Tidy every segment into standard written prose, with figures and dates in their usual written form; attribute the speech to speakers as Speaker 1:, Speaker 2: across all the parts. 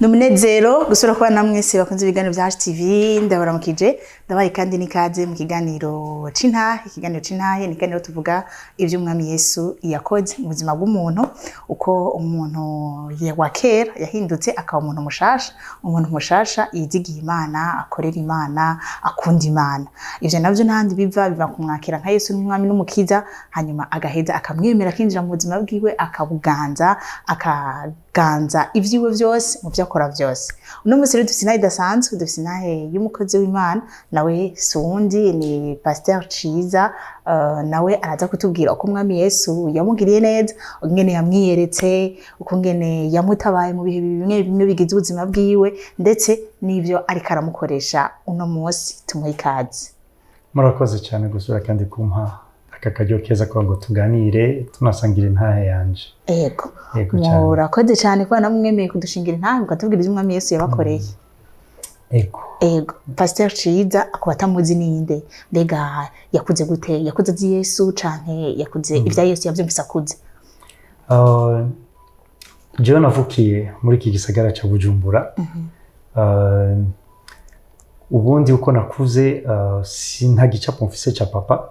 Speaker 1: Ni umunezero gusubira kuba namwe mwese bakunze ibiganiro bya HTV. Ndabaramukije, ndabaye kandi n'ikaze mu kiganiro c'intahe. Ikiganiro c'intahe ni ikiganiro tuvuga ivyo Umwami Yesu yakoze mu buzima bw'umuntu, uko umuntu wa kera yahindutse akaba umuntu mushasha, umuntu mushasha yizigiye Imana, akorera Imana, akunda Imana. Ivyo navyo ntahandi biva, biva kumwakira nka Yesu n'Umwami n'Umukiza, hanyuma agaheza akamwemera, akinjira mu buzima bwiwe, akabuganza, akaganza ivyiwe vyose mu vyo akora vyose. Uno munsi rero dufise intahe idasanzwe, dufise intahe y'umukozi w'Imana, nawe si uwundi, ni Pasteur Ciza. Nawe araza kutubwira uko Umwami Yesu yamugiriye neza, ingene yamwiyeretse, uko ngene yamutabaye mu bihe bimwe bimwe bigize ubuzima bwiwe, ndetse n'ivyo ariko aramukoresha uno munsi. Tumuhe ikaze.
Speaker 2: Murakoze cyane gusura kandi kumpa aka karyo keza kugira ngo tuganire, tunasangira intahe yanje.
Speaker 1: Ego.
Speaker 2: Yego cyane.
Speaker 1: Murakoze cyane kuba namwemeye kudushingira intahe, mukatubwira ivyo Umwami Yesu yabakoreye.
Speaker 2: Ego.
Speaker 1: Ego, Pasteur Ciza, akuba atamuzi ninde? Mbega yakuze gute? Yakuze azi Yesu canke yakuze ivya Yesu yavyumvise akuze?
Speaker 2: Jewe navukiye muri iki gisagara ca Bujumbura. Ubundi uko nakuze, si nta gicapo mfise ca papa,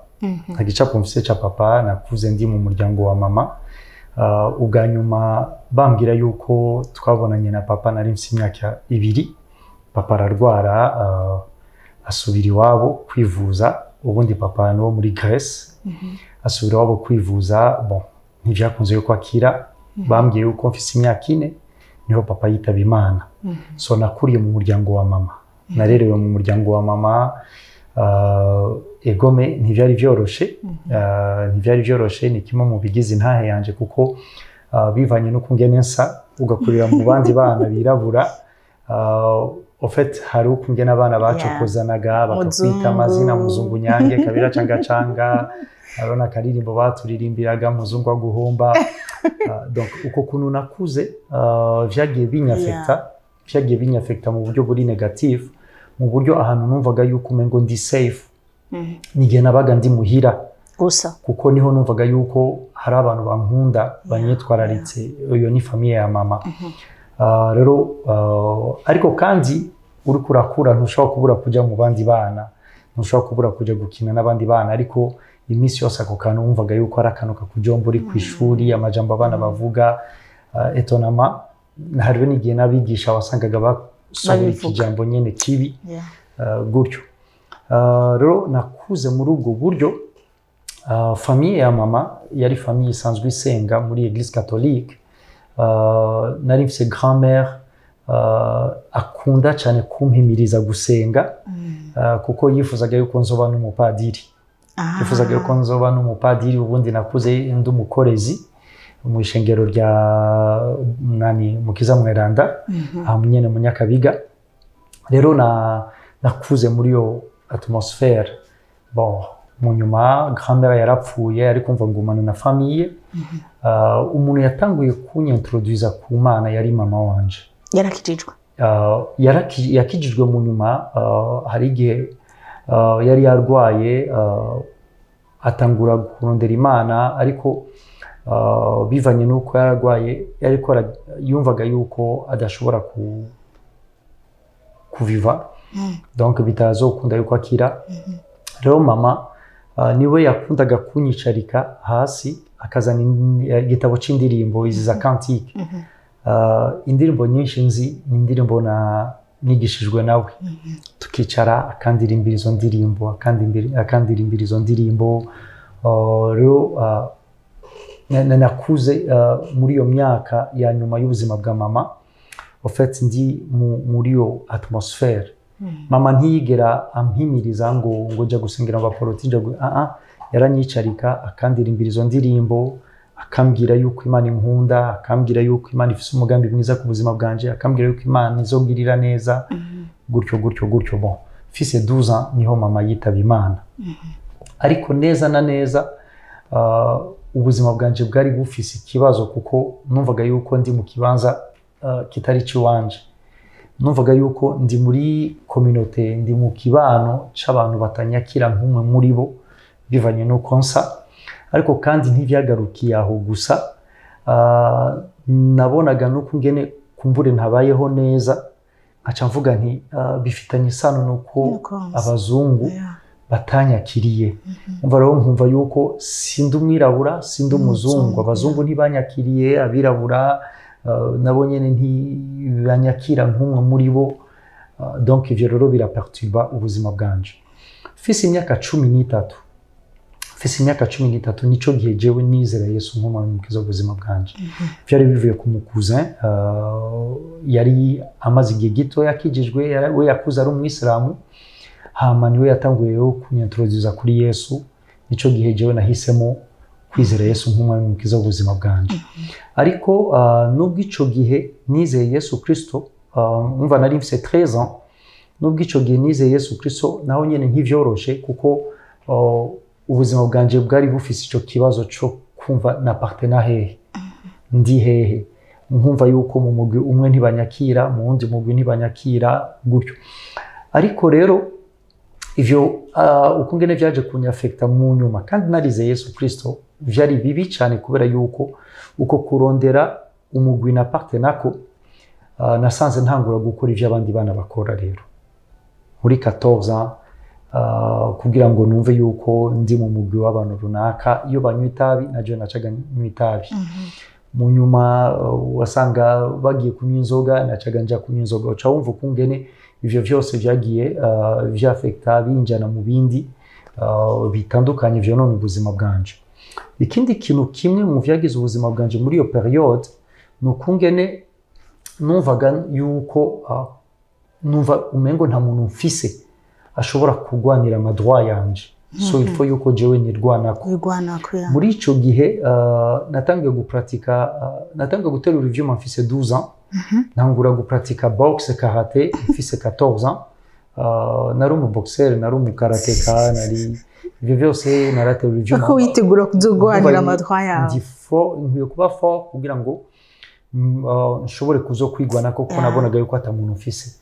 Speaker 2: nta gicapo mfise ca papa. Nakuze ndi mu muryango wa mama. Ubwa nyuma bambwira yuko twabonanye na papa nari mfise imyaka 2. Papa ararwara, asubira iwabo kwivuza. Ubundi papa ni wo muri Grèce. Asubira iwabo kwivuza, bon, ntivyakunze yuko akira. Bambwiye yuko mfise imyaka 4 niho papa yitaba Imana. So nakuriye mu muryango wa mama, narerewe mu muryango wa mama. Egome, ntivyari vyoroshe, ntivyari vyoroshe. Ni kimwe mu bigize intahe yanje, kuko bivanye n'ukungene nsa, ugakurira mu bandi bana birabura, en fait hari ukungene abana bacokozanaga, bakakwita
Speaker 1: Muzungu.
Speaker 2: amazina, muzungu nyange kabira canga canga. Hariho n'akaririmbo baturirimbiraga, muzungu wa guhomba. Donc uko kuntu nakuze, vyagiye binyafekta, vyagiye binyafekta mu buryo buri négatif, mu buryo ahantu numvaga yuko umengo ndi safe nigihe nabaga ndi muhira
Speaker 1: gusa,
Speaker 2: kuko niho numvaga yuko hari abantu bankunda, banyitwararitse. Iyo ni famille ya mama. Rero ariko kandi uriko urakura ntushobora kubura kuja mu bandi bana, ntushobora kubura kuja gukina n'abandi bana, ariko iminsi yose ako kantu wumvaga yuko ari akantu kakujomba uri ku ishuri, amajambo abana bavuga. Etonama hariho n'igihe n'abigisha wasangaga basohora
Speaker 1: Babivuga.
Speaker 2: ikijambo nyene kibi, gutyo. Rero nakuze muri ubwo buryo. Famille ya mama yari famille isanzwe isenga muri église catholique. Nari mfise grand-mère akunda cyane kumpimiriza gusenga, kuko yifuzaga yuko nzoba n'umupadiri. Yifuzaga yuko nzoba n'umupadiri. Ubundi nakuze ndi umukorezi mu ishengero rya nani, Mukiza Mweranda, aha nyene mu Nyakabiga. Rero na nakuze muri iyo atmosphère. Bon, mu nyuma grand-mère yarapfuye, ariko mva ngumana na famille. Umuntu yatanguye kunyintroduza ku Mana yari mama wanje.
Speaker 1: Yarakijijwe?
Speaker 2: Yakijijwe mu nyuma. Hari igihe yari yarwaye, atangura kurondera Imana, ariko bivanye n'uko yararwaye, yariko yumvaga yuko adashobora kuviva, donc bitazokunda yuko akira. Rero mama niwe yakundaga kunyicarika hasi, akazana igitabo c'indirimbo izi za cantiques. Indirimbo nyinshi nzi ni indirimbo na nigishijwe nawe. Tukicara akandirimbira izo ndirimbo, akandirimbira izo ndirimbo. Rero nakuze muri iyo myaka ya nyuma y'ubuzima bwa mama, en fait ndi muri iyo atmosphère. Mama ntiyigera ampimiriza ngo jya gusengera mu baporoti, nja ah ah, yaranyicarika akandirimbira izo ndirimbo, akambwira yuko Imana inkunda, akambwira yuko Imana ifise umugambi mwiza ku buzima bwanje, akambwira yuko Imana izongirira neza, gutyo gutyo gutyo. Bon, mfise 12 ans niho mama yitaba Imana. Ariko neza na neza, ubuzima bwanje bwari bufise ikibazo, kuko numvaga yuko ndi mu kibanza kitari icy'iwanje. Numvaga yuko ndi muri communauté, ndi mu kibano c'abantu batanyakira nk'umwe muri bo bivanye n'uko nsa. Ariko kandi ntivyagarukiye aho gusa, nabonaga n'uko ngene Kumbure ntabayeho neza, nkaca mvuga nti bifitanye isano nuko
Speaker 1: Nuko
Speaker 2: abazungu batanyakiriye. Umva rero, nkumva yuko sindi umwirabura, sindi umuzungu.
Speaker 1: Umuzungu,
Speaker 2: Abazungu ntibanyakiriye, abirabura nabo nyene ntibanyakira nk'umwe muri bo. Donc ivyo rero biraperturba ubuzima bwanje. Mfise imyaka 13, mfise imyaka 13, nico gihe jewe nizera Yesu nk'umwami mukiza w'ubuzima bwanje. Vyari bivuye ku mucousin yari amaze igihe gito yakijijwe, we yakuze ari umwisilamu, hama niwe yatanguye rero kunyintroduza kuri Yesu. Nico gihe jewe nahisemo kwizera Yesu nk'umwami mukiza w'ubuzima bwanje. Ariko nubwo ico gihe nizeye Yesu Kristo, umva, nari mfise 13 ans, nubwo ico gihe nizeye Yesu Kristo, naho nyene ntivyoroshe, kuko ubuzima bwanje bwari bufise ico kibazo co kumva nappartena hehe, ndi hehe, nkumva yuko mu mugwi umwe ntibanyakira, mu wundi mugwi ntibanyakira, gutyo. Ariko rero ivyo uko ngene vyaje kunyaffecta mu nyuma kandi narize Yesu Kristo, vyari bibi cyane, kubera yuko uko kurondera umugwi nappartenako, nasanze ntangura gukora ivyo abandi bana bakora. Rero muri 14 ans, kugira ngo numve yuko ndi mu mugwi w'abantu runaka, iyo banywa itabi naje nacaga nywa itabi. Mu nyuma wasanga bagiye kunywa inzoga, nacaga nja kunywa inzoga. Uca wumva ukungene ivyo vyose vyagiye vyaffecta, binjana mu bindi bitandukanye vyonona ubuzima bwanje. Ikindi kintu kimwe mu vyagize ubuzima bwanje muri iyo période ni ukungene numvaga yuko numva umengo nta muntu mfise ashobora kurwanira amadroit yanje, so il faut yuko jewe nirwanako.
Speaker 1: Wigwanako, ya.
Speaker 2: Muri ico gihe natangiye gupratika, natangiye guterura ivyuma mfise 12 ans, ntangura gupratika boxe, karate mfise 14 ans. Nari umuboxer, nari umukarateka, nari ivyo vyose, naraterura ivyuma.
Speaker 1: Ko witegura kuzogwanira
Speaker 2: Ndumva
Speaker 1: amadroit yawe.
Speaker 2: Ndi fort, nkwiye kuba fort kugira ngo nshobore kuzokwigwanako, kuko nabonaga yuko ata muntu mfise.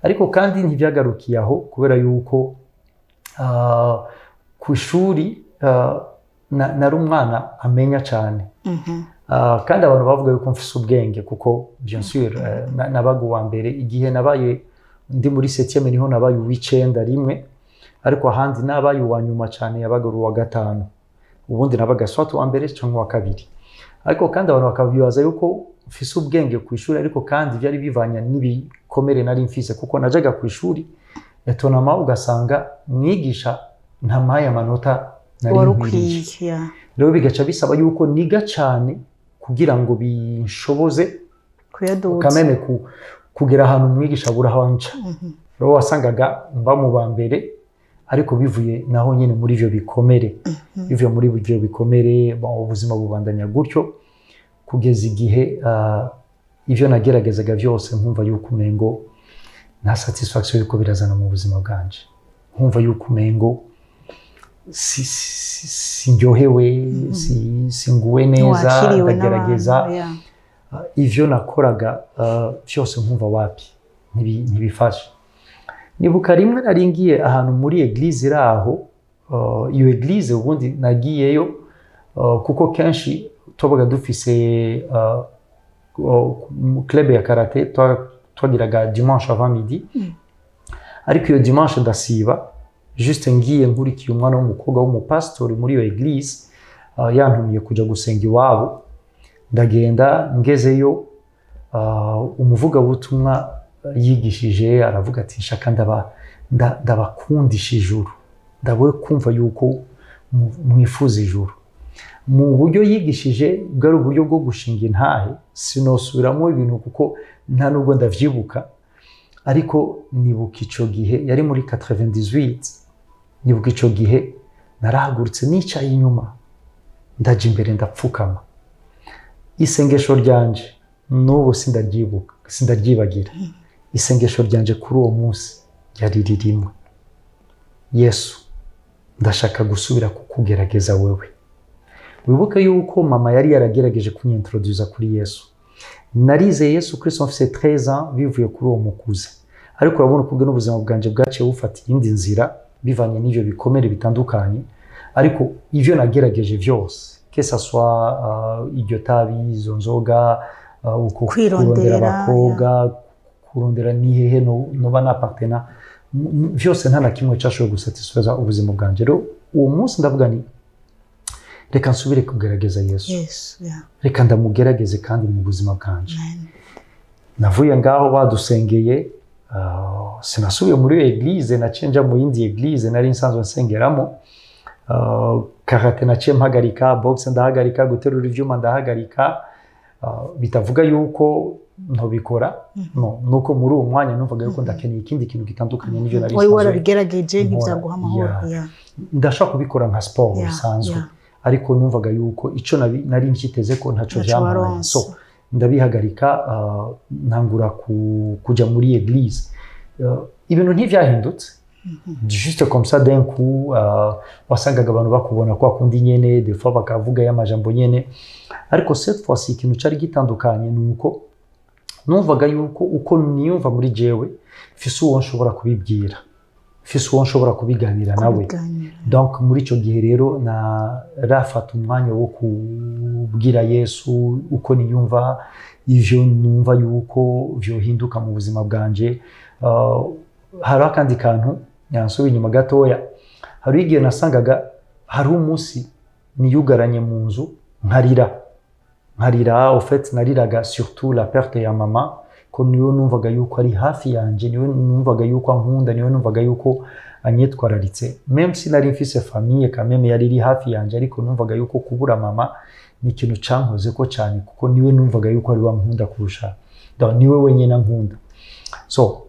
Speaker 2: Ariko kandi ntivyagarukiye aho, kubera yuko ku ishuri nari umwana amenya cyane. Kandi abantu bavuga yuko mfise ubwenge, kuko bien sûr nabaga uwa mbere. Igihe nabaye ndi muri septième niho nabaye uw'icenda rimwe, ariko ahandi nabaye uwa nyuma cyane, yabaga uri uwa gatanu. Ubundi nabaga soit uwa mbere cyangwa uwa kabiri. Ariko kandi abantu bakabibaza yuko mfise ubwenge ku ishuri, ariko kandi byari bivanye n'ibikomere nari mfise, kuko najaga ku ishuri etonama ugasanga mwigisha ntampaye amanota nari
Speaker 1: Wari
Speaker 2: nkwiriye.
Speaker 1: ukwiye, ya.
Speaker 2: Rero bigaca bisaba yuko niga cyane kugira ngo binshoboze
Speaker 1: Kuyaduza.
Speaker 2: Kameme kugera ahantu umwigisha abura aho anca. Rero wasangaga mba mu ba mbere, ariko bivuye naho nyine muri ivyo bikomere, bivuye muri ivyo bikomere. Bon, ubuzima bubandanya gutyo kugeza igihe ivyo nageragezaga byose nkumva yuko umengo nta satisfaction yuko birazana mu buzima bwanje, nkumva yuko umengo sinryohewe, singuwe neza.
Speaker 1: Ntiwakiriwe
Speaker 2: Ndagerageza
Speaker 1: n'abantu, ya.
Speaker 2: Ivyo nakoraga vyose nkumva wapi, ntibifashe. Nibuka rimwe nari ngiye ahantu muri église iri aho. Iyo église ubundi nagiyeyo kuko kenshi twabaga dufise club ya karate, twagiraga dimanche avant midi. Ariko iyo dimanche ndasiba, juste ngiye nkurikiye umwana w'umukobwa w'umupasitori muri iyo église, yantumiye kuja gusenga iwabo. Ndagenda, ngezeyo umuvugabutumwa yigishije aravuga ati: "Nshaka ndabakundisha ijuru, ndabe kumva yuko mwifuza ijuru." Mu buryo yigishije bwari uburyo bwo gushinga intahe. Sinosubiramo ibintu kuko nta nubwo ndavyibuka, ariko nibuka ico gihe yari muri 98. Nibuka ico gihe narahagurutse nicaye inyuma, ndaja imbere, ndapfukama. Isengesho ryanje n'ubu sindaryibuka, sindaryibagira. Isengesho ryanje kuri uwo munsi ryari ririmwe: "Yesu, ndashaka gusubira kukugerageza wewe." Wibuke yuko mama yari yaragerageje kunyintroduza kuri Yesu. Narizeye Yesu Kristo mfise 13 ans bivuye kuri uwo mukuze, ariko urabona ukubwe n'ubuzima bwanje bwaciye bufata iyindi nzira bivanye n'ivyo bikomere bitandukanye. Ariko ivyo nagerageje vyose, que ça soit iryo tabi, izo nzoga, uko
Speaker 1: Kwirondera,
Speaker 2: kurondera abakobwa, kurondera ni hehe noba napartena, vyose nta na kimwe cashoboye gusatisfaza ubuzima bwanje. Rero uwo munsi ndavuga ni reka nsubire kugerageza Yesu.
Speaker 1: Yesu, yeah.
Speaker 2: Reka ndamugerageze kandi mu buzima bwanje.
Speaker 1: Amen.
Speaker 2: Navuye ngaho badusengeye, sinasubiye muri iyo église, naciye nja mu yindi église nari nsanzwe nsengeramo. Karate naciye mpagarika, boxe ndahagarika, guterura ivyuma ndahagarika. Bitavuga yuko ntobikora, no nuko muri uwo mwanya numvaga yuko ndakeneye ikindi kintu gitandukanye n'ivyo nari
Speaker 1: Wari
Speaker 2: nsanzwe
Speaker 1: warabigerageje
Speaker 2: nkora.
Speaker 1: ntibyaguha amahoro.
Speaker 2: Yeah.
Speaker 1: Yeah.
Speaker 2: Ndashobora kubikora nka sport bisanzwe, ariko numvaga yuko ico nari ncyiteze ko ntaco
Speaker 1: Ntaco
Speaker 2: vyampaye.
Speaker 1: waronse.
Speaker 2: So ndabihagarika, ntangura kuja muri église. Ibintu ntivyahindutse juste comme ça d'un coup. Wasangaga abantu bakubona kwa kundi nyene, des fois bakavuga y'amajambo nyene, ariko cette fois ikintu cari gitandukanye ni uko numvaga yuko uko niyumva muri jewe mfise uwo nshobora kubibwira, mfise uwo nshobora kubiganira nawe.
Speaker 1: Kubiganira.
Speaker 2: Donc muri icyo gihe rero narafata umwanya wo kubwira Yesu uko niyumva, ivyo numva yuko vyohinduka mu buzima bwanje. Hariho akandi kantu yansubiye inyuma gatoya. Hariho igihe nasangaga hari umunsi niyugaranye mu nzu nkarira, nkarira. Au fait, nariraga surtout la perte ya mama, ko niyo numvaga yuko ari hafi yanje, niyo numvaga yuko ankunda, niyo numvaga yuko anyitwararitse, même si nari mfise famille quand même yari iri hafi yanje, ariko numvaga yuko kubura mama ni ikintu cankoze ko cyane, kuko niwe numvaga yuko ari we ankunda kurusha. Donc niwe wenyine ankunda. So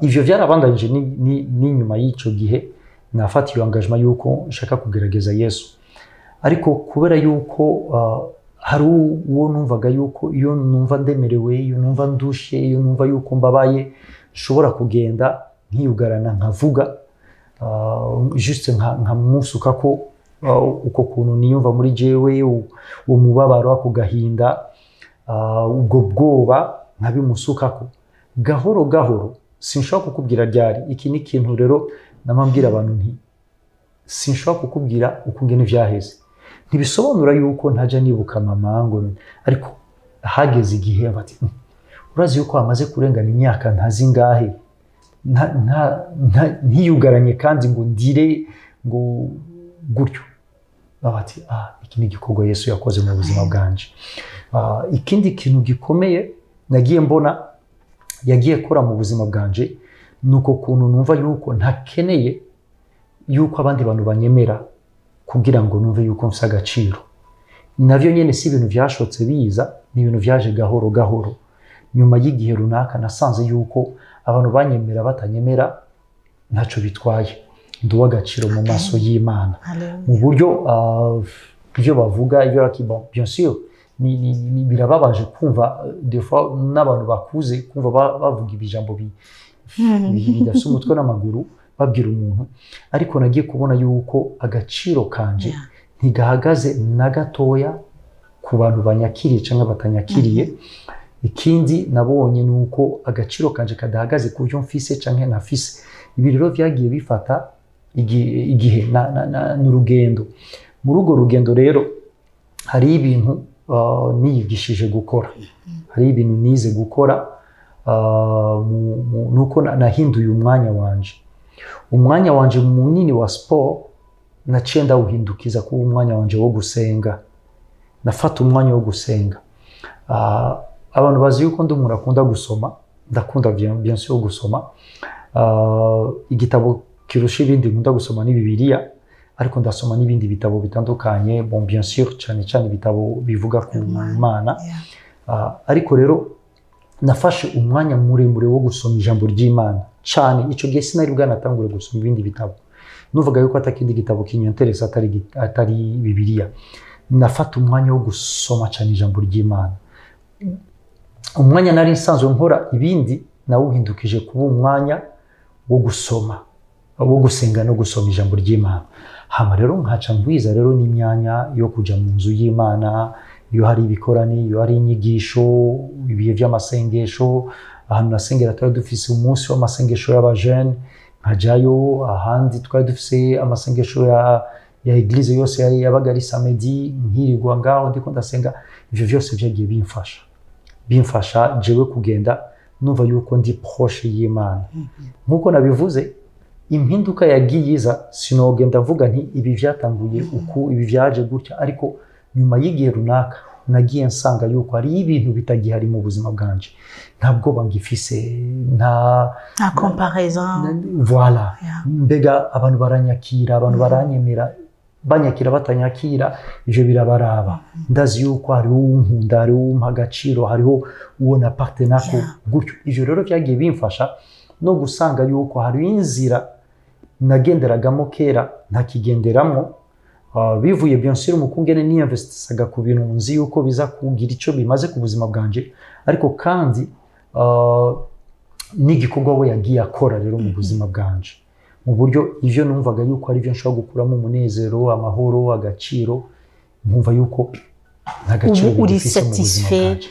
Speaker 2: ivyo vyarabandanyije ni nyuma y'ico gihe nafata iyo engagement yuko nshaka kugerageza Yesu. Ariko kubera yuko hari uwo numvaga yuko iyo numva ndemerewe, iyo numva ndushe, iyo numva yuko mbabaye, nshobora kugenda nkiyugarana nkavuga, juste nkamusuka ko uko kuntu niyumva muri jewe, uwo mubabaro, ako gahinda, ubwo bwoba, nkabimusukako gahoro gahoro. Sinshobora kukubwira ryari. Iki ni ikintu rero namambwira abantu nti sinshobora kukubwira uko ngene vyaheze. Ntibisobanura yuko ntajya nibuka mama ngo, ariko hageze igihe bati: Urazi yuko hamaze kurengana imyaka ntazi ngahe ntiyugaranye kandi ngo ndire ngo gutyo." Bati: "Ah, iki ni igikorwa Yesu yakoze mu buzima bwanje." Ah, ikindi kintu gikomeye nagiye mbona yagiye kora mu buzima bwanje ni uko kuntu numva yuko ntakeneye yuko abandi bantu banyemera kugira ngo numve yuko mfise agaciro. Navyo nyene si ibintu vyashotse biza, ni ibintu vyaje gahoro gahoro. Nyuma y'igihe runaka nasanze yuko abantu banyemera batanyemera ntaco bitwaye, ndi uw'agaciro mu maso y'Imana.
Speaker 1: Hallelujah.
Speaker 2: Mu buryo ibyo bavuga, ibyo baki, bon, bien sûr birababaje kumva des fois n'abantu bakuze kumva bavuga ibijambo bidafise umutwe n'amaguru babwira umuntu, ariko nagiye kubona yuko agaciro kanje ntigahagaze na gatoya ku bantu banyakiriye cyangwa batanyakiriye. Ikindi nabonye ni uko agaciro kanje kadahagaze ku byo mfise cyangwa ntafise. Ibi rero byagiye bifata igihe n'urugendo. Muri urwo rugendo rero hari ibintu niyigishije gukora, hari ibintu nize gukora, nuko nahinduye umwanya wanje. Umwanya wanje munini wa sport naciye ndawuhindukiza kuba umwanya wanje wo gusenga. Nafata umwanya wo gusenga. Abantu bazi yuko ndi umuntu akunda gusoma, ndakunda bien sûr gusoma. Igitabo kirusha ibindi nkunda gusoma ni Bibiliya, ariko ndasoma n'ibindi bitabo bitandukanye, bon, bien sûr cyane cyane ibitabo bivuga ku
Speaker 1: Imana.
Speaker 2: Mana.
Speaker 1: Yeah.
Speaker 2: Ariko rero nafashe umwanya muremure wo gusoma ijambo ry'Imana cyane. Icyo gihe sinari bwanatangure gusoma ibindi bitabo, numvaga yuko atakindi gitabo kinyanteresa atari Bibiliya. Nafata umwanya wo gusoma cyane ijambo ry'Imana. Umwanya nari nsanzwe nkora ibindi nawuhindukije kuba umwanya wo gusoma, wo gusenga no gusoma ijambo ry'Imana. Hama rero nkaca ngwiza rero n'imyanya yo kuja mu nzu y'Imana iyo hari ibikorani, iyo hari inyigisho, ibihe by'amasengesho. Ahantu nasengera twari dufise umunsi w'amasengesho y'abajene, nkajayo. Ahandi twari dufise amasengesho ya église yose yabaga ari samedi, nkirirwa ngaho ndiko ndasenga. Ivyo vyose vyagiye bimfasha. bimfasha jewe kugenda numva yuko ndi proche y'Imana. Nkuko nabivuze, impinduka yagiye iza, sinogenda mvuga nti ibi vyatanguye uku, ibi vyaje gutya, ariko nyuma y'igihe runaka nagiye nsanga yuko hari ibintu bitagihari mu buzima bwanje. Nta bwoba ngifise, nta
Speaker 1: Nta comparaison.
Speaker 2: Voilà. Mbega abantu baranyakira, abantu baranyemera, banyakira batanyakira, ivyo birabaraba. Ndazi yuko hariho uwunkunda, hariho uwumpa agaciro, hariho uwo napartenako gutyo. Ivyo rero vyagiye bimfasha no gusanga yuko hariho inzira nagenderagamo kera ntakigenderamo. Bivuye bien sûr mu kungene niyinvestisaga ku bintu nzi yuko biza kugira ico bimaze ku buzima bwanje, ariko kandi n'igikorwa we yagiye akora rero mu buzima bwanje, mu buryo ivyo numvaga yuko ari byo nshobora gukuramo umunezero, amahoro, agaciro, nkumva yuko nta gaciro
Speaker 1: Ubu uri
Speaker 2: bigifise mu buzima
Speaker 1: satisfait.
Speaker 2: bwanje.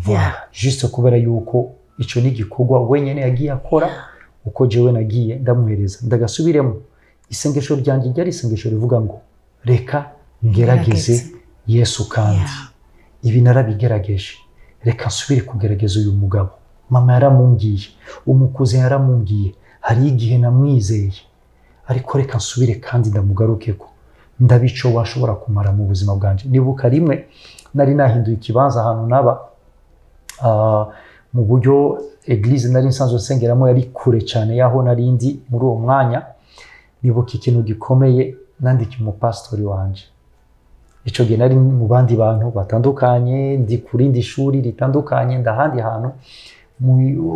Speaker 2: Voilà. Juste kubera yuko ico ni igikorwa wenyene yagiye akora, uko jewe nagiye ndamuhereza. Ndagasubiremo, isengesho ryanjye ryari isengesho rivuga ngo reka ngerageze
Speaker 1: Ngerageze.
Speaker 2: Yesu, kandi ibi narabigerageje, reka nsubire kugerageza uyu mugabo. Mama yaramumbwiye, umukuze yaramumbwiye, hari igihe namwizeye, ariko reka nsubire kandi ndamugarukeko, ndabico washobora kumara mu buzima bwanje. Nibuka rimwe nari nahinduye ikibanza ahantu naba, mu buryo église nari nsanzwe nsengeramo yari kure cyane y'aho nari ndi muri uwo mwanya. Nibuka ikintu gikomeye nandikiye umupasitori wanje. Icyo gihe nari mu bandi bantu batandukanye, ndi ku rindi shuri ritandukanye, ndahandi hantu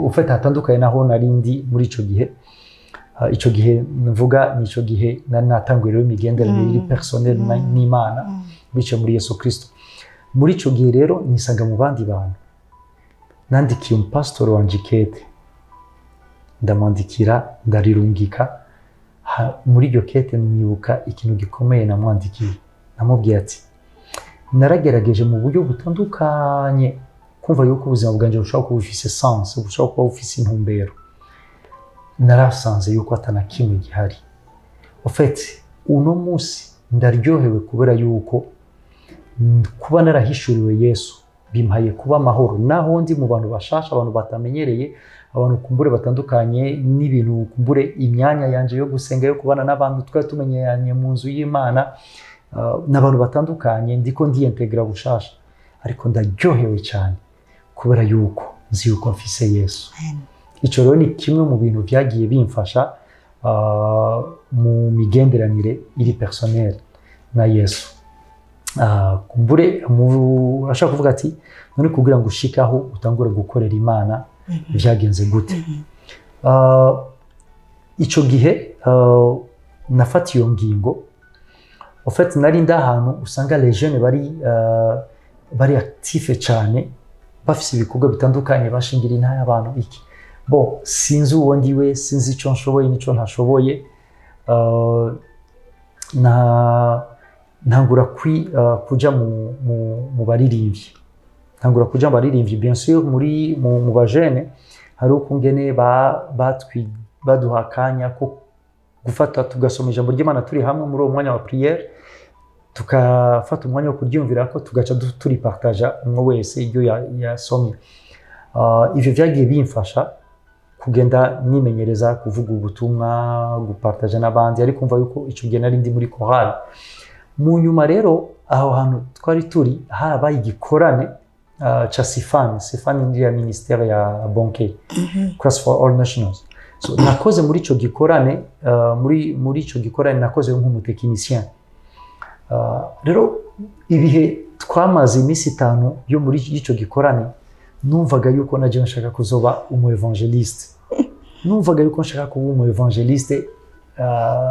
Speaker 2: ufite hatandukanye naho nari ndi muri icyo gihe. Ico gihe mvuga ni ico gihe nari natanguye rero imigenderanire iri personnel n'Imana biciye muri Yesu Kristo. Muri ico gihe rero nisanga mu bandi bantu. Nandikiye umupasitori wanje ikete, ndamwandikira, ndarirungika. Muri iryo kete nibuka ikintu gikomeye namwandikiye. Namubwiye ati: "Naragerageje mu buryo butandukanye kumva yuko ubuzima bwanjye bushobora kuba bufise sens, bushobora kuba bufise intumbero. Narasanze yuko atana kimwe gihari. En fait, uno munsi ndaryohewe kubera yuko kuba narahishuriwe Yesu bimpaye kuba amahoro, naho ndi mu bantu bashasha, abantu batamenyereye, abantu kumbure batandukanye n'ibintu, kumbure imyanya yanje yo gusenga, yo kubana n'abantu twari tumenyeranye mu nzu y'Imana, n'abantu batandukanye, ndiko ndiyentegra bushasha, ariko ndaryohewe cyane kubera yuko nzi yuko mfise Yesu." Icyo rero ni kimwe mu bintu byagiye bimfasha mu migenderanire iri personnel na Yesu. Kumbure ashobora kuvuga ati: "None kugira ngo ushike aho utangure gukorera Imana byagenze gute?" Ico gihe nafata iyo ngingo, en fait nari ndi ahantu usanga les jeunes bari actif cyane, bafise ibikorwa bitandukanye, bashingira intahe abantu iki. Bon, sinzi uwo ndiwe, sinzi icyo nshoboye n'icyo ntashoboye. Na ntangura kuja mu baririmbyi, ntangura kuja mu baririmbyi. Bien sûr, muri mu bajene hari ukungene baduha akanya ko gufata tugasoma ijambo ry'Imana turi hamwe muri uwo mwanya wa prière, tukafata umwanya wo kuryumvira ko tugaca turipartaja umwe wese ibyo yasomye. Ivyo vyagiye bimfasha kugenda nimenyereza kuvuga ubutumwa, gupartaja n'abandi, ariko mva yuko ico gihe nari ndi muri chorale. Mu nyuma rero, aho hantu twari turi harabaye igikorane ca Sifan. Sifan ni ya ministère ya Bonnke, Christ for All Nations. So nakoze muri ico gikorane, muri ico gikorane nakoze nk'umutekinicien. Rero ibihe twamaze iminsi 5 yo muri ico gikorane, numvaga yuko naje nshaka kuzoba umu évangéliste. Numvaga yuko nshaka kuba umu évangéliste,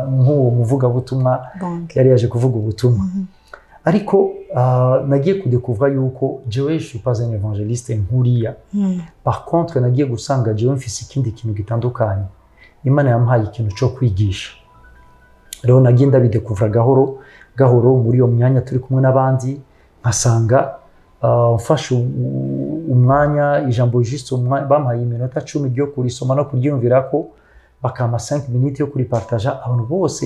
Speaker 2: nk'uwo muvugabutumwa yari yaje kuvuga ubutumwa. Ariko nagiye kudekuvra yuko jewe je suis pas un évangéliste nkuriya. Par contre, nagiye gusanga jewe mfise ikindi kintu gitandukanye. Imana yampaye ikintu cyo kwigisha. Rero nagiye ndabidekuvra gahoro gahoro muri iyo myanya turi kumwe n'abandi, nkasanga mfashe umwanya ijambo juste bampaye iminota 10 ryo kurisoma no kuryumvirako, bakampa 5 minutes yo kuripartaja, abantu bose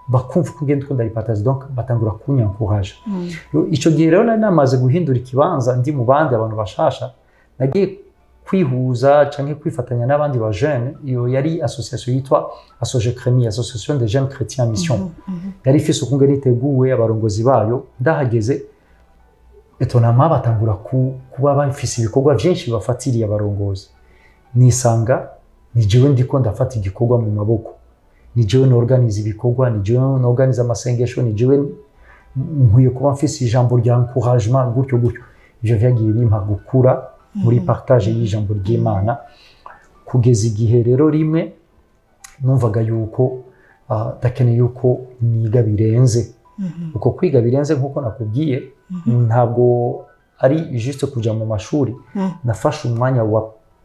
Speaker 2: bakumva uko ngenda uko ndaripartaja, donc batangura kunyankuraja. Ico gihe rero nari namaze guhindura ikibanza, ndi mu bandi abantu bashasha. Nagiye kwihuza canke kwifatanya n'abandi ba jeunes. Iyo yari association yitwa Asogecremi, Association des Jeunes Chrétiens Mission. Yari ifise ukungene iteguwe, abarongozi bayo. Ndahageze, étonnamment, batangura kuba bafise ibikorwa vyinshi bafatiriye abarongozi. Nisanga ni jewe ndiko ndafata igikorwa mu maboko, ni jewe norganiza ibikorwa, ni jewe norganiza amasengesho, ni jewe nkwiye kuba mfise ijambo rya encouragement, gutyo gutyo. Ivyo vyagiye bimpa gukura muri partage y'ijambo ry'Imana, kugeza igihe rero rimwe numvaga yuko ndakeneye yuko niga birenze. Uko kwiga birenze, nk'uko nakubwiye, ntabwo ari juste kuja mu mashuri. Nafashe umwanya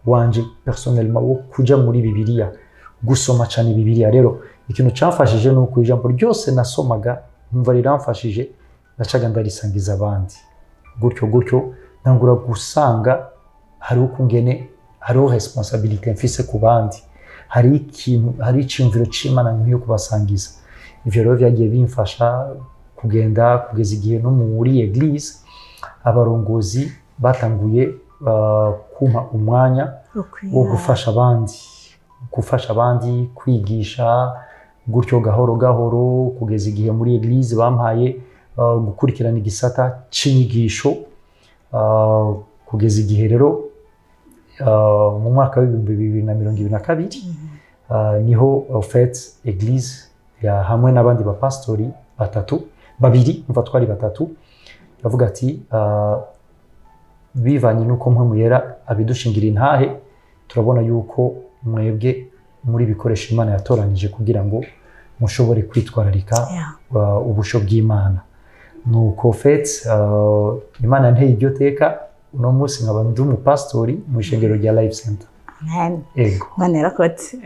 Speaker 2: wanje personnellement wo kuja muri Bibiliya, gusoma cyane Bibiliya. Rero ikintu cyamfashije ni uko ijambo ryose nasomaga nkumva riramfashije, nacaga ndarisangiza abandi. Gutyo gutyo ntangura gusanga hariho ukungene hariho responsabilité mfise ku bandi, hari ikintu, hari iciyumviro c'Imana nkwiye kubasangiza. Ivyo rero vyagiye bimfasha kugenda kugeza igihe no muri église abarongozi batanguye kumpa umwanya wo gufasha abandi kwigisha, gutyo gahoro gahoro, kugeza igihe muri église bampaye gukurikirana igisata c'inyigisho, kugeza igihe rero mu mwaka w'2022 niho en fait église ya hamwe n'abandi bapastori batatu, babiri, umva twari batatu, bavuga ati bivanye n'uko Mpwemu Yera abidushingira intahe, turabona yuko mwebwe muri bikoresho Imana yatoranije kugira ngo mushobore kwitwararika ubusho bw'Imana. Nuko en fait Imana yanteye iryo teka, uno munsi nkaba ndi umupastori mu ishengero rya Life Center.
Speaker 1: Amen.
Speaker 2: Ego.
Speaker 1: Imana yarakoze.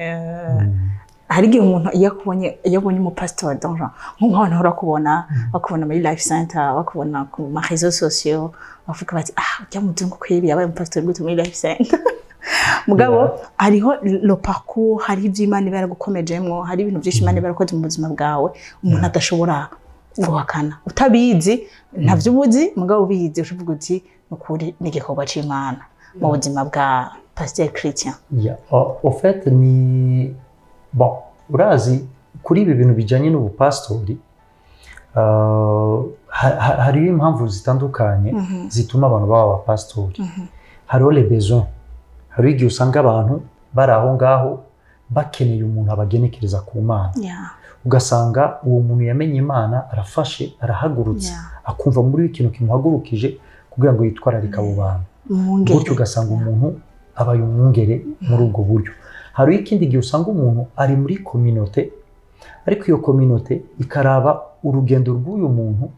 Speaker 1: Hari igihe umuntu iyo akubonye, iyo abonye umupasitori, donc nk'abantu bahora bakubona, bakubona muri Life Center, bakubona ku ma réseaux sociaux, bavuga bati: "Ah, ujya muzungu kweri yabaye umupasitori gute muri Life Center?" Mugabo hariho le parcours, hariho ibyo Imana iba yaragukomejemwo, hari ibintu byinshi Imana iba yarakoze mu buzima bwawe umuntu adashobora guhakana. Utabizi ntavyo ubuzi, mugabo ubizi ushovuga uti: "Ni ukuri ni igikorwa c'Imana mu buzima bwa Pasteur Christian."
Speaker 2: Yeah. Au fait ni bon, urazi kuri ibi bintu bijyanye n'ubupasitori, hariho impamvu zitandukanye zituma abantu baba abapasitori. Hariho les besoins, hariho igihe usanga abantu bari aho ngaho bakeneye umuntu abagenekereza ku Mana, ugasanga uwo muntu yamenye Imana, arafashe, arahagurutse, akumva muri we ikintu kimuhagurukije kugira ngo yitwararike abo bantu.
Speaker 1: Umwungere.
Speaker 2: Gutyo ugasanga umuntu abaye umwungere muri ubwo buryo. Hariho ikindi gihe usanga umuntu ari muri communauté, ariko iyo communauté ikaraba urugendo rw'uyu muntu,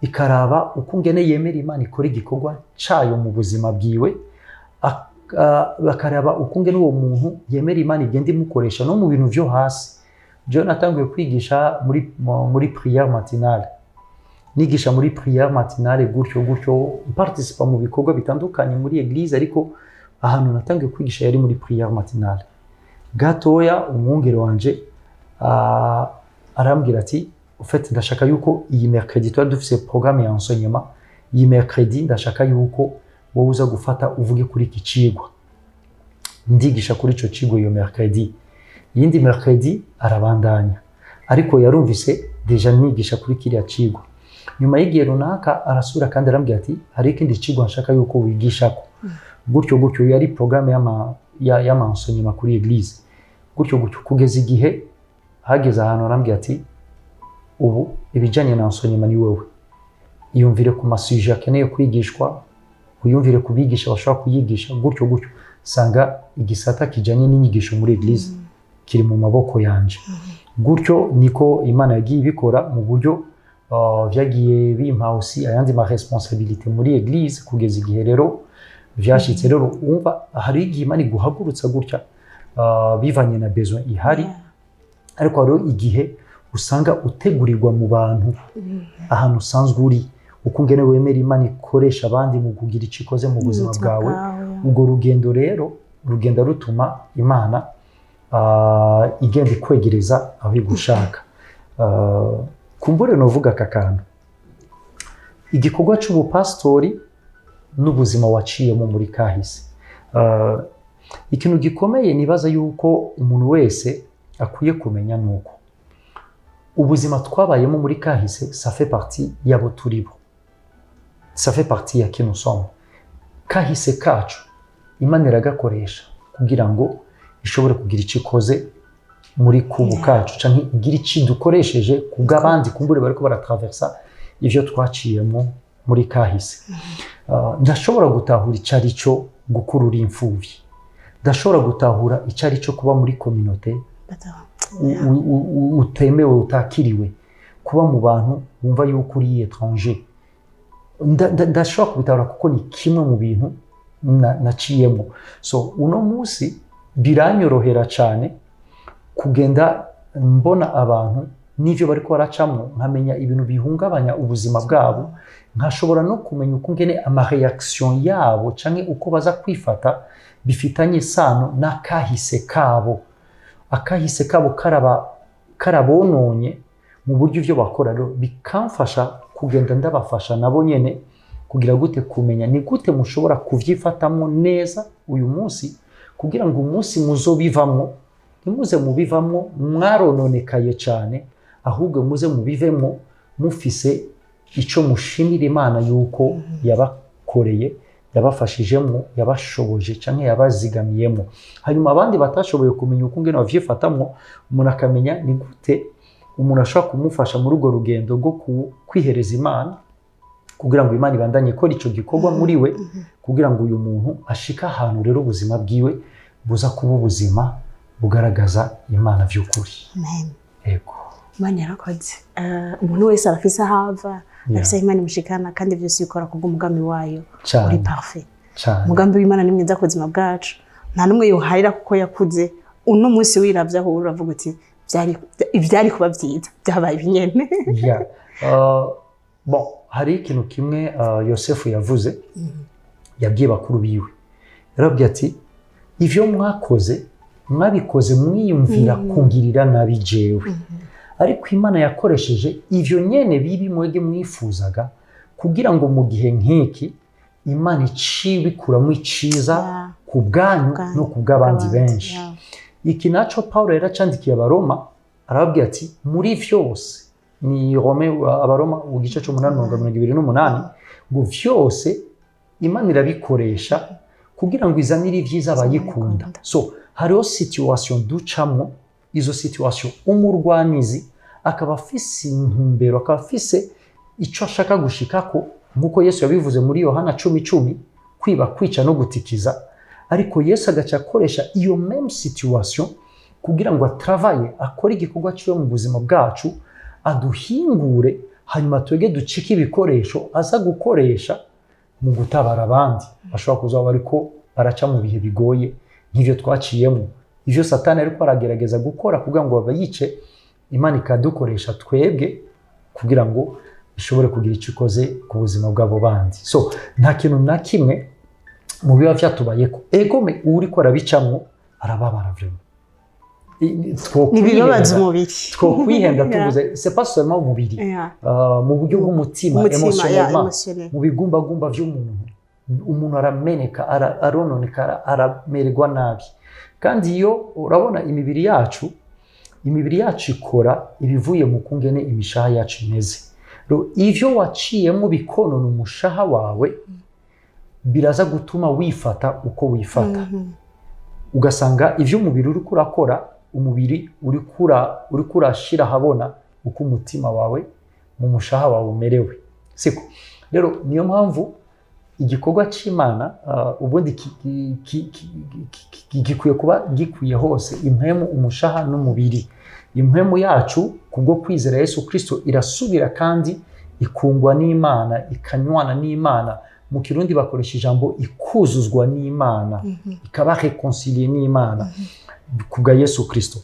Speaker 2: ikaraba uko ngene yemera Imana ikora igikorwa cayo mu buzima bwiwe, bakaraba uko ngene uwo muntu yemera Imana igenda imukoresha no mu bintu vyo hasi. Jewe natanguye kwigisha muri prière matinale, nigisha muri prière matinale, gutyo gutyo participa mu bikorwa bitandukanye muri église, ariko ahantu natangiye kwigisha yari muri prière matinale. Gatoya umwungere wanje arambwira ati: "En fait ndashaka yuko iyi mercredi, twari dufise programme ya enseignement, iyi mercredi ndashaka yuko wowe uza gufata uvuge kuri iki cigwa." Ndigisha kuri ico cigwa iyo mercredi. Iyindi mercredi arabandanya, ariko yarumvise déjà nigisha kuri kiriya cigwa. Nyuma y'igihe runaka arasubira kandi arambwira ati: "Hari ikindi cigwa nshaka yuko wigishako." Gutyo gutyo, yari programme y'ama enseignement kuri église. Gutyo gutyo kugeza igihe hageze ahantu arambwira ati: "Ubu ibijyanye na enseignement ni wowe, iyumvire ku ma sujets akeneye kwigishwa, wiyumvire ku bigisha bashobora kuyigisha." Gutyo gutyo sanga igisata kijyanye n'inyigisho muri église kiri mu maboko yanje. Gutyo niko Imana yagiye ibikora mu buryo vyagiye bimpa aussi ayandi ma responsabilité muri église, kugeza igihe rero vyashitse. Rero umva, hari igihe Imana iguhagurutsa gutya bivanye na besoin ihari, ariko hariho igihe usanga utegurirwa mu bantu, ahantu usanzwe uri, uko ungene wemera Imana ikoresha abandi mu kugira icyo ikoze mu buzima bwawe. Ubwo rugendo rero rugenda rutuma Imana igenda ikwegereza aho igushaka. Kumbure novuga aka kantu: igikorwa c'ubupasitori n'ubuzima waciyemo muri kahise. Ikintu gikomeye nibaza yuko umuntu wese akwiye kumenya nuko ubuzima twabayemo muri kahise, ça fait partie y'abo turi bo, ça fait partie ya qui nous sommes. Kahise kacu Imana iragakoresha kugira ngo ishobore kugira icyo ikoze muri kubu kacu, canke igira icyo dukoresheje kubw'abandi kumbure bariko baratraversa ivyo twaciyemo muri kahise. Ndashobora gutahura icyo ari cyo gukura uri imfuvyi, ndashobora gutahura icyo ari cyo kuba muri communauté utemewe, utakiriwe, kuba mu bantu wumva yuko uri étranger. Ndashobora kubitahura kuko ni kimwe mu bintu naciyemo. So uno munsi biranyorohera cyane kugenda mbona abantu n'ivyo bariko baracamwo, nkamenya ibintu bihungabanya ubuzima bwabo, nkashobora no kumenya uko ngene ama réaction yabo canke uko baza kwifata bifitanye isano n'akahise kabo. Akahise kabo karabononye mu buryo ivyo bakora. Rero bikamfasha kugenda ndabafasha nabo nyene kugira gute, kumenya ni gute mushobora kuvyifatamwo neza uyu munsi, kugira ngo umunsi muzobivamwo ntimuze mubivamwo mwarononekaye cyane, ahubwo muze mubivemwo mufise ico mushimira Imana yuko yabakoreye, yabafashijemo, yabashoboje canke yabazigamiyemo. Hanyuma abandi batashoboye kumenya uko ngene bavyifatamwo, umuntu akamenya ni gute umuntu ashobora kumufasha muri urwo rugendo rwo kwihereza Imana, kugira ngo Imana ibandanye ikora ico gikorwa muri we, kugira ngo uyu muntu ashike ahantu rero ubuzima bwiwe buza kuba ubuzima bugaragaza Imana vy'ukuri.
Speaker 1: Amen.
Speaker 2: Ego.
Speaker 1: Imana yarakoze. Umuntu wese arafise aho ava, arafise aho Imana imushikana, kandi byose bikora kubw'umugambi wayo uri parfait. Umugambi w'Imana ni mwiza ku buzima bwacu. Nta n'umwe yoharira kuko yakuze. Uno munsi wiravye aho uri, uravuga uti ivyari kuba vyiza byabaye ibinyene.
Speaker 2: Yeah. Bon, hari ikintu kimwe Yosefu yavuze, yabwiye bakuru biwe. Yarababwiye ati: "Ivyo mwakoze, mwabikoze mwiyumvira kungirira nabi jewe, ariko Imana yakoresheje ivyo nyene bibi mwege mwifuzaga kugira ngo mu gihe nk'iki Imana icibikuramo iciza ku bwanyu
Speaker 1: bwanyu,
Speaker 2: no ku bw'abandi benshi." Iki naco Paulo yaracandikiye Abaroma, arababwira ati muri vyose, ni Rome, Abaroma igice c'umunani mirongo 28, ngo vyose Imana irabikoresha kugira ngo izanire ibyiza abayikunda. So hariho situation ducamwo, izo situation umurwanizi akaba afise intumbero, akaba afise ico ashaka gushikako, nk'uko Yesu yabivuze muri Yohana 10:10, kwiba, kwica no gutikiza. Ariko Yesu agaca akoresha iyo même situation kugira ngo atravaye, akore igikorwa ciwe mu buzima bwacu, aduhingure, hanyuma twege ducike ibikoresho aza gukoresha mu gutabara abandi bashobora kuza bariko baraca mu bihe bigoye nk'ivyo twaciyemo, ivyo Satani ariko aragerageza gukora kugira ngo bayice. Imana ikadukoresha twebwe kugira ngo ishobore kugira icyo ikoze ku buzima bw'abo bandi. So nta kintu na kimwe mu biba vyatubayeko, egome uriko arabicamwo arababara vraiment.
Speaker 1: Ntibibabaza umubiri.
Speaker 2: Twokwihenda tuvuze, c'est pas seulement umubiri, mu buryo bw'umutima,
Speaker 1: umutima, yeah,
Speaker 2: émotionnellement,
Speaker 1: émotionnel.
Speaker 2: mu bigumbagumba vy'umuntu, umuntu arameneka, arononeka, aramererwa nabi. Kandi iyo urabona imibiri yacu ikora ibivuye mu kungene imishaha yacu imeze. Rero ivyo waciyemo bikonona umushaha wawe, biraza gutuma wifata uko wifata, ugasanga ivyo umubiri uriko urakora, umubiri uriko urashira ahabona uko umutima wawe mu mushaha wawe umerewe, siko? Rero niyo mpamvu igikorwa cy'Imana ubundi gikwiye kuba gikwiye hose, impwemu, umushaha n'umubiri. Impwemu yacu kubwo kwizera Yesu Kristo irasubira kandi ikungwa n'Imana, ikanywana n'Imana. Mu Kirundi bakoresha ijambo ikuzuzwa n'Imana, ikaba réconciliée n'Imana kubwa Yesu Kristo.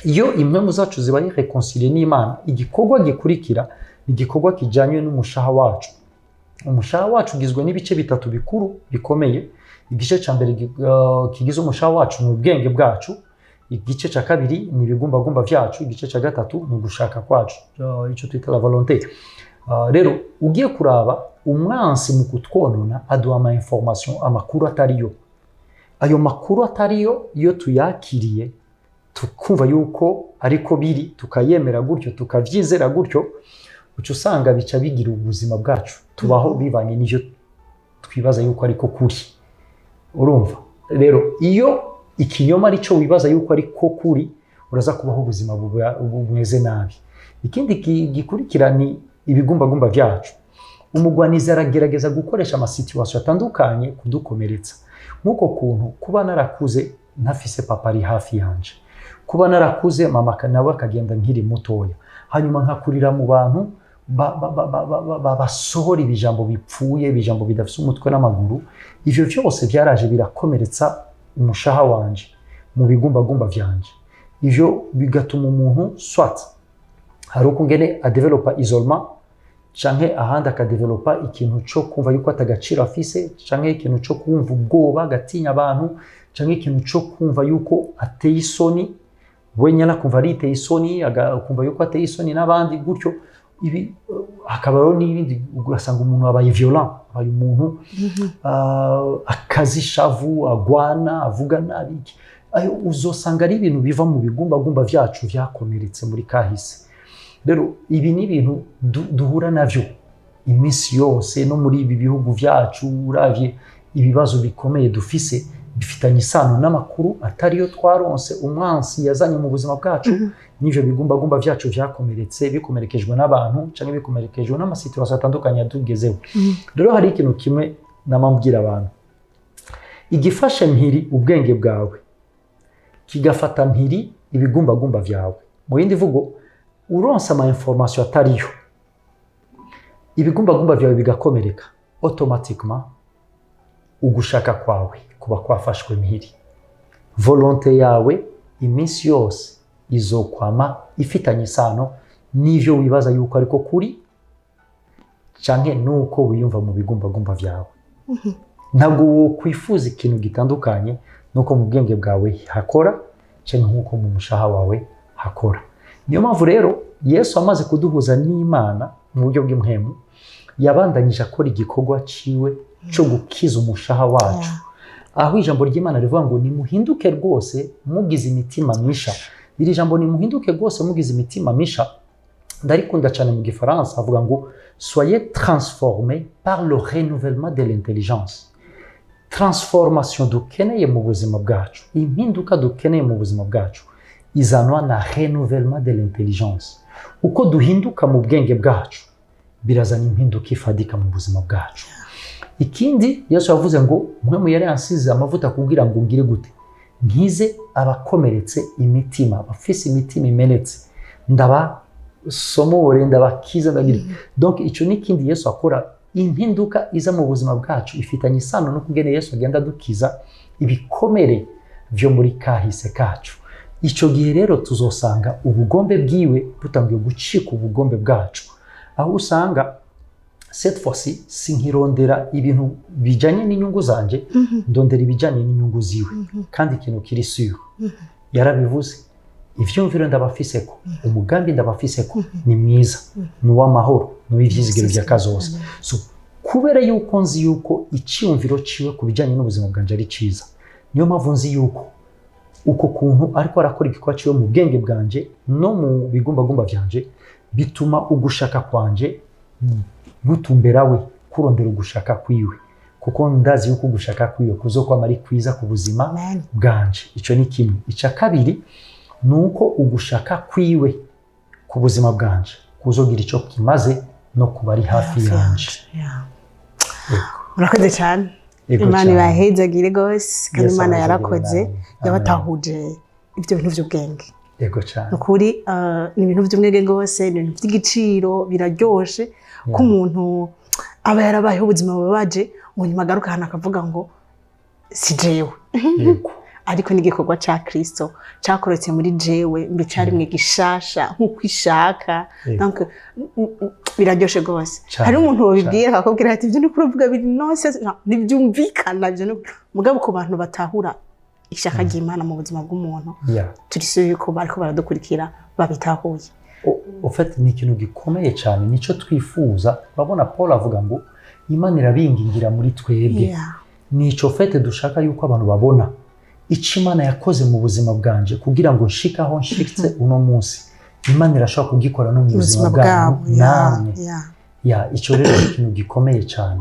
Speaker 2: Iyo impwemu zacu zibaye réconciliées n'Imana, igikorwa gikurikira ni igikorwa kijyanye n'umushaha wacu. Umushaha wacu ugizwe n'ibice bitatu bikuru bikomeye. Igice cya mbere kigize umushaha wacu ni ubwenge bwacu, igice cya kabiri ni ibigumbagumba byacu, igice cya gatatu ni ugushaka kwacu, icyo twita la volonté. Rero ugiye kuraba, umwansi mu kutwonona aduha ama information, amakuru atariyo. Ayo makuru atariyo, iyo tuyakiriye tukumva yuko ariko biri, tukayemera gutyo, tukavyizera gutyo, uca usanga bica bigira ubuzima bwacu tubaho bivanye n'ivyo twibaza yuko ariko kuri. Urumva rero, iyo ikinyoma ari cyo wibaza yuko ariko kuri, uraza kubaho ubuzima bumeze nabi. Ikindi gikurikira ni ibigumbagumba vyacu. Umugwanizi aragerageza gukoresha ama situations atandukanye kudukomeretsa, nk'uko kuntu kuba narakuze ntafise papa ari hafi yanje, kuba narakuze mama nawe akagenda nkiri mutoya, hanyuma nkakurira mu bantu basohora ibijambo bipfuye, ibijambo bidafise umutwe n'amaguru. Ivyo vyose byaraje birakomeretsa umushaha wanje, mu bigumbagumba vyanje. Ivyo bigatuma umuntu soit hari uko ngene adevelopa isolement, canke ahandi akadevelopa ikintu co kumva yuko atagaciro afise, canke ikintu co kumva ubwoba, agatinya abantu, canke ikintu co kumva yuko ateye isoni wenyine, akumva ariteye isoni, akumva yuko ateye isoni n'abandi gutyo. Ibi hakabaho n'ibindi, ugasanga umuntu abaye violent, abaye umuntu akazi ishavu, agwana, avuga nabi iki. Ayo uzosanga ari ibintu biva mu bigumbagumba vyacu vyakomeretse muri kahise. Rero ibi ni ibintu duhura navyo iminsi yose no muri ibi bihugu vyacu. Uravye ibibazo bikomeye dufise, bifitanye isano n'amakuru atariyo twaronse, umwansi yazanye mu buzima bwacu, n'ivyo bigumbagumba vyacu vyakomeretse, bikomerekejwe n'abantu canke bikomerekejwe n'ama situations atandukanye yatugezeho. Rero hari ikintu kimwe namambwira abantu: igifashe mpiri ubwenge bwawe kigafata mpiri ibigumbagumba vyawe. Mu yindi vugo, uronse ama information atariyo, ibigumbagumba vyawe bigakomereka, automatiquement ugushaka kwawe kuba kwafashwe mpiri. Volonté yawe iminsi yose izokwama ifitanye isano n'ivyo wibaza yuko ariko kuri, canke nuko wiyumva mu bigumbagumba vyawe. Ntabwo wokwifuza ikintu gitandukanye nuko mu bwenge bwawe hakora canke nk'uko mu mushaha wawe hakora. Niyo mpamvu rero Yesu amaze kuduhuza n'Imana mu buryo bw'impwemu, yabandanyije akora igikorwa ciwe cyo gukiza umushaha wacu, aho ijambo ry'Imana rivuga ngo: "Nimuhinduke rwose mugize imitima misha." Iri jambo "nimuhinduke rwose mugize imitima misha" ndarikunda cyane. Mu Gifaransa avuga ngo: "Soyez transformés par le renouvellement de l'intelligence." Transformation dukeneye mu buzima bwacu, impinduka dukeneye mu buzima bwacu, izanwa na renouvellement de l'intelligence. Uko duhinduka mu bwenge bwacu birazana impinduka ifadika mu buzima bwacu. Ikindi Yesu yavuze ngo: "Mwe yari yansize amavuta kugira ngo ngire gute? Nkize abakomeretse imitima, abafise imitima imenetse, ndabasomore, ndabakiza, ndagira." Donc icyo ni ikindi Yesu akora. Impinduka iza mu buzima bwacu ifitanye isano no kugene Yesu agenda adukiza ibikomere vyo muri kahise kacu. Icyo gihe rero tuzosanga ubugombe bwiwe butangiye gucika ubugombe bwacu, aho usanga cette fois-ci sinkirondera ibintu bijanye n'inyungu zanje, ndondera ibijanye n'inyungu ziwe. Kandi ikintu kiri sûr, yarabivuze: "Ivyumviro ndabafiseko, umugambi ndabafiseko ni mwiza, ni uw'amahoro, ni uw'ivyizigiro vya kazoza." So kubera yuko nzi yuko icyumviro ciwe ku bijanye n'ubuzima bwanje ari ciza, niyo mpamvu nzi yuko uko kuntu ariko arakora igikorwa ciwe mu bwenge bwanje no mu bigumbagumba vyanje, bituma ugushaka kwanje gutumbera we, kurondera ugushaka kwiwe, kuko ndazi yuko ugushaka kwiwe kuzokwama ari kwiza ku buzima
Speaker 1: Amen.
Speaker 2: bwanje. Icyo ni kimwe. Icya kabiri ni uko ugushaka kwiwe ku buzima bwanje kuzogira icyo kimaze no kuba ari hafi yanje.
Speaker 1: Yeah.
Speaker 2: Yego.
Speaker 1: Murakoze cyane.
Speaker 2: Yego
Speaker 1: Imana
Speaker 2: cyane.
Speaker 1: ibahezagire rwose, kandi
Speaker 2: Yesu
Speaker 1: Imana
Speaker 2: abahezagire
Speaker 1: yarakoze,
Speaker 2: namwe.
Speaker 1: yabatahuje ibyo bintu by'ubwenge.
Speaker 2: Yego cyane.
Speaker 1: Ni ukuri, ni ibintu by'ubwenge rwose, ni ibintu by'igiciro, biraryoshe ko umuntu aba yarabayeho ubuzima bubabaje, ngo nyuma agaruka ahantu akavuga ngo: "Si jewe, ariko n'igikorwa ca Kristo cakoretse muri jewe, mbe carimwe gishasha nk'uko ishaka." Donc biraryoshe rwose.
Speaker 2: Cane,
Speaker 1: Hari umuntu wabibwira akakubwira ati: "Ibyo niko uravuga biri nonsense, ntibyumvikana ibyo." Mugabo ku bantu batahura ishaka ry'Imana mu buzima bw'umuntu, turi sûr yuko bariko baradukurikira babitahuye.
Speaker 2: Au fait ni ikintu gikomeye cyane, nicyo twifuza. Urabona, Paul avuga ngo Imana irabingingira muri twebwe. Nico fait dushaka yuko abantu babona ico Imana yakoze mu buzima bwanje kugira ngo nshike aho nshitse uno munsi. Imana irashobora kugikora no mu buzima
Speaker 1: ubuzima
Speaker 2: bwanyu
Speaker 1: bwabo, ya.
Speaker 2: namwe. Ya, ico rero ni ikintu gikomeye cyane,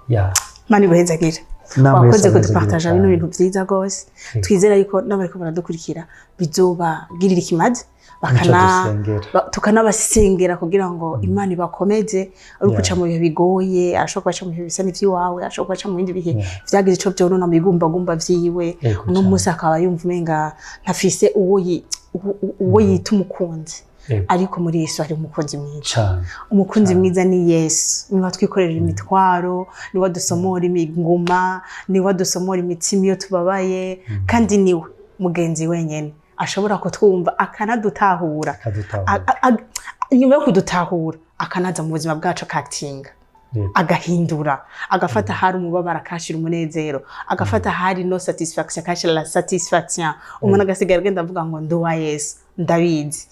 Speaker 2: ya.
Speaker 1: Imana iguhezagire.
Speaker 2: Namwe.
Speaker 1: Wakoze
Speaker 2: Yesu abahezagire
Speaker 1: kudupartaja
Speaker 2: cyane.
Speaker 1: bino bintu vyiza rwose. Twizera yuko n'abariko baradukurikira bizobagirira ikimazi, bakana
Speaker 2: dusengera.
Speaker 1: Tukanabasengera kugira ngo Imana ibakomeze. Uri guca mu bihe bigoye, arashobora kubaca mu bihe bisa n'ivy'iwawe, arashobora kubaca mu bindi bihe vyagize ico vyonona mu bigumbagumba vyiwe. Uno munsi akaba yumva umenga ntafise uwo yita umukunzi. Ariko muri Yesu hari umukunzi mwiza. Umukunzi mwiza ni Yesu. Niwe atwikorera imitwaro, niwe adusomora imiguma, niwe adusomora imitima iyo tubabaye, kandi niwe mugenzi wenyene ashobora kutwumva akanadutahura.
Speaker 2: Akadutahura.
Speaker 1: Nyuma yo kudutahura, akanaza mu buzima bwacu akatinga, agahindura, agafata ahari umubabaro akashira umunezero, agafata ahari no satisfaction akashira la satisfaction. Umuntu agasigara agenda avuga ngo: "Ndi uwa Yesu, ndabizi."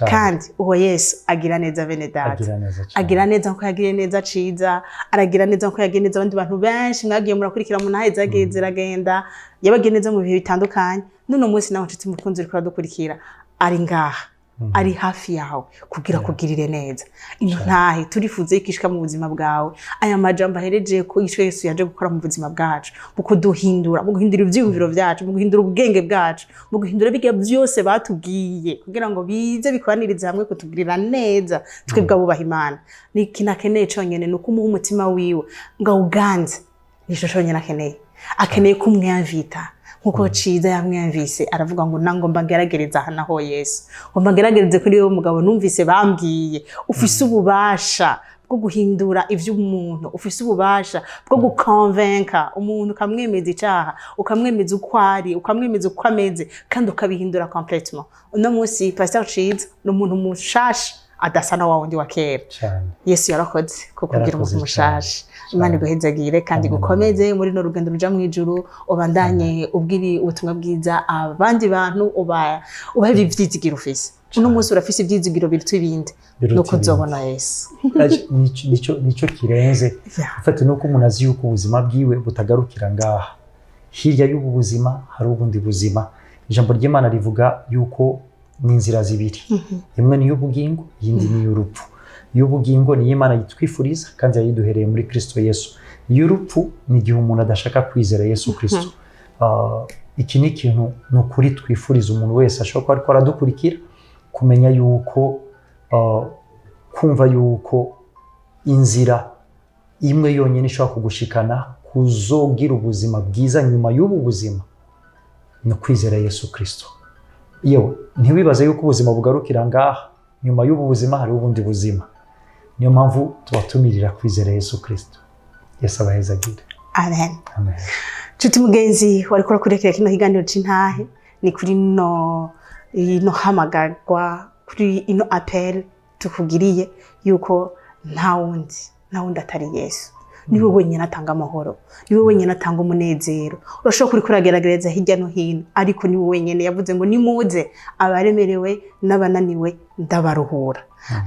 Speaker 1: Kandi uwo Yesu agira neza, bene data.
Speaker 2: Agira neza cyane.
Speaker 1: Agira neza nkuko yagiriye neza Ciza, aragira neza nkuko yagiriye neza abandi bantu benshi mwagiye murakurikira mu ntahe zagiye ziragenda. Yabagiye neza mu bihe bitandukanye. N'uno munsi nawe, nshuti mukunzi uriko uradukurikira, ari ngaha, ari hafi yawe kugira kugirire neza. Ino ntahe turifuza yuko ishika mu buzima bwawe. Aya majambo ahereje ko ico Yesu yaje gukora mu buzima bwacu, mu kuduhindura, mu guhindura ivyiyumviro vyacu, mu guhindura ubwenge bwacu, mu guhindura birya byose batubwiye kugira ngo bize bikoranirize hamwe kutugirira neza twebwe abubaha Imana. Ni ikintu akeneye conyene, ni ukumuha umutima wiwe ngo awuganze. Nico conyene akeneye. Akeneye kumwamvita nkuko Ciza yamwumvise, aravuga ngo: "Nangomba ngeragereza aha naho Yesu, ngomba ngeragereze kuri wowe mugabo numvise bambwiye ufise ububasha bwo guhindura ivy'umuntu, ufise ububasha bwo gukonvenka umuntu, ukamwemeza icaha, ukamwemeza uko ari, ukamwemeza uko ameze, kandi ukabihindura complètement." Uno munsi Pastor Ciza ni umuntu mushasha, adasa na wa wundi wa kera. Yesu yarakoze ko kugira
Speaker 2: Yarakoze
Speaker 1: umuntu mushasha. Imana iguhezagire kandi
Speaker 2: Amen.
Speaker 1: igukomeze muri no rugendo ruja mu ijuru. Ubandanye ubwiri ubutumwa bwiza abandi bantu, ubahe ivyizigiro ufise. Uno munsi urafise ivyizigiro biruta ibindi,
Speaker 2: Biruta
Speaker 1: nuko
Speaker 2: ibindi.
Speaker 1: uzobona Yesu.
Speaker 2: Nico kirenze. Ufite nuko umuntu azi yuko ubuzima bwiwe butagarukira ngaha. Hirya y'ubu buzima hari ubundi buzima. Ijambo ry'Imana rivuga yuko ni inzira zibiri: imwe ni iy'ubugingo, iyindi ni iy'urupfu. Iy'ubugingo ni iy'Imana yitwifuriza kandi yayiduhereye muri Kristo Yesu. Iy'urupfu ni igihe umuntu adashaka kwizera Yesu Kristo. Iki ni ikintu ni ukuri twifuriza umuntu wese ashobora kuba ariko aradukurikira kumenya yuko kumva yuko inzira imwe yonyine ishobora kugushikana kuzogira ubuzima bwiza nyuma y'ubu buzima ni ukwizera Yesu Kristo. Yewe, ntiwibaze yuko ubuzima bugarukira ngaha. Nyuma y'ubu buzima hariho ubundi buzima. Niyo mpamvu tubatumirira kwizera Yesu Kristo. Yesu abahezagire.
Speaker 1: Amen.
Speaker 2: Amen.
Speaker 1: Nshuti mugenzi wariko urakurikira kino kiganiro c'intahe, ni kuri ino hamagarwa, kuri ino appel tukugiriye yuko nta wundi atari Yesu. Niwe wenyine atanga amahoro, niwe wenyine atanga umunezero. Urashobora kuri kuragerageza hirya no hino, ariko niwe wenyine yavuze ngo: "Nimuze abaremerewe n'abananiwe, ndabaruhura."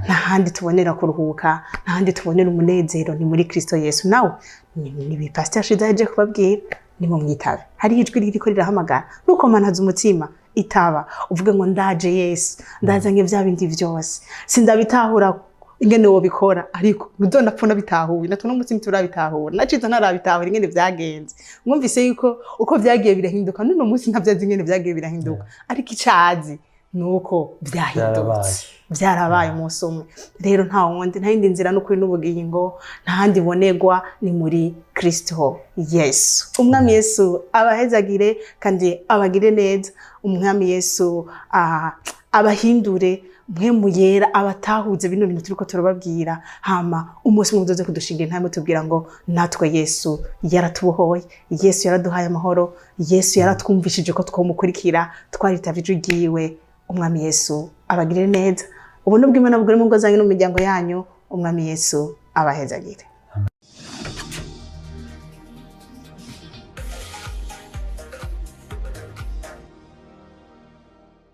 Speaker 1: Nta handi tubonera kuruhuka, nta handi tubonera umunezero, ni muri Kristo Yesu. Nawe ni pasiteri Ciza yaje kubabwira, ni mu mwitabe. Hariho ijwi ririko rirahamagara, nukomanaza umutima, itaba, uvuge ngo: "Ndaje Yesu, ndazanye vya bindi vyose, sindabitahura ingene wobikora, ariko ntuzonapfa nabitahuye." Natwe uno munsi ntiturabitahura, na Ciza ntarabitahura ingene vyagenze. Mwumvise yuko uko vyagiye birahinduka, n'uno munsi ntavyazi ingene vyagiye birahinduka, ariko icazi ni uko vyahindutse, vyarabaye umunsi umwe. Rero nta wundi, nta yindi nzira n'ukuri n'ubugingo, nta handi bonerwa, ni muri Kristo Yesu. Umwami Yesu abahezagire kandi abagire neza. Umwami Yesu abahindure mwe muyera, abatahuze bino bintu turiko turababwira. Hama umunsi umwe muzoze kudushinga intambwe, tubwira ngo: "Natwe Yesu yaratubohoye, Yesu yaraduhaye amahoro, Yesu yaratwumvishije ko twomukurikira, twaritavye ijwi ryiwe." Umwami Yesu abagirire neza. Ubuntu bw'Imana bugure mu ngo zanyu no mu miryango yanyu. Umwami Yesu abahezagire.